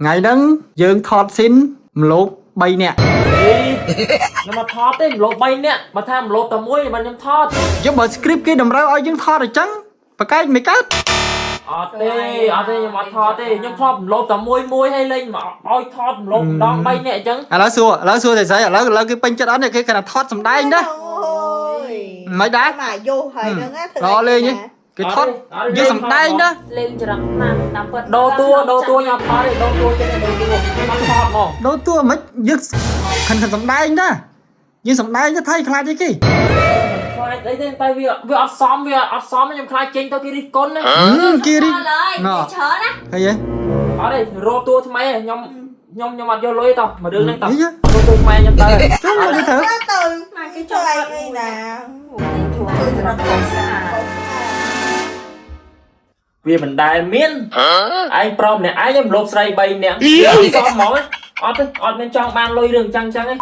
ថ្ងៃហ្នឹងយើងថត scene ម្លប់3នាក់ អីខ្ញុំមកថតទេមលោប3នាក់បើថាមលោបតែមួយមិនខ្ញុំថត យកបើ script គេតម្រូវឲ្យយើងថតអញ្ចឹងប្រកែកមិនកើត អត់ទេអត់ទេខ្ញុំអត់ថតទេខ្ញុំធ្លាប់មលោបតែមួយមួយហើយលេងមកឲ្យថតមលោបម្ដង3នាក់អញ្ចឹង ឥឡូវសួរឥឡូវសួរតែស្អីឥឡូវឥឡូវគេពេញចិត្តអត់នេះគេគ្រាន់តែថតសម្ដែងណា អូយ មិនដែរ មកយោហើយហ្នឹងណាធ្វើ ល្អលេងហ៎គេថតយើងសម្ដែងណា លេងចរិតណាស់តាមពិត ដូរតួដូរតួខ្ញុំអត់ថតទេដូរតួចេះតែដូរតួខ្ញុំអត់ថតហ្មង ដូរតួមិនយើងខិនខិនសម្ដែងណាយើងសម្ដែងទៅថៃខ្លាចអីគេ ខ្លាចអីទេតែវាវាអត់សមវាអត់សមខ្ញុំខ្លាចចេញទៅគេរិះគន់ណា ហឹមគេរី អត់ឡើយគេច្រើនណា ឃើញទេ អត់ទេរកតួថ្មីខ្ញុំខ្ញុំខ្ញុំអត់យកលុយតោះមករឿងហ្នឹងតោះ អី រកតួថ្មីខ្ញុំទៅ ចូលមកទៅ ទៅ មកគេ ជួយ ចូលគាត់ អីណា ជួយចរិតគាត់ស្អាត វាមិនដែលមានឯងប្រុសម្នាក់ឯងខ្ញុំលោបស្រី3នាក់វាអត់សមហ្មងអត់ទេអត់មានចង់បានលុយរឿងចឹងចឹងទេ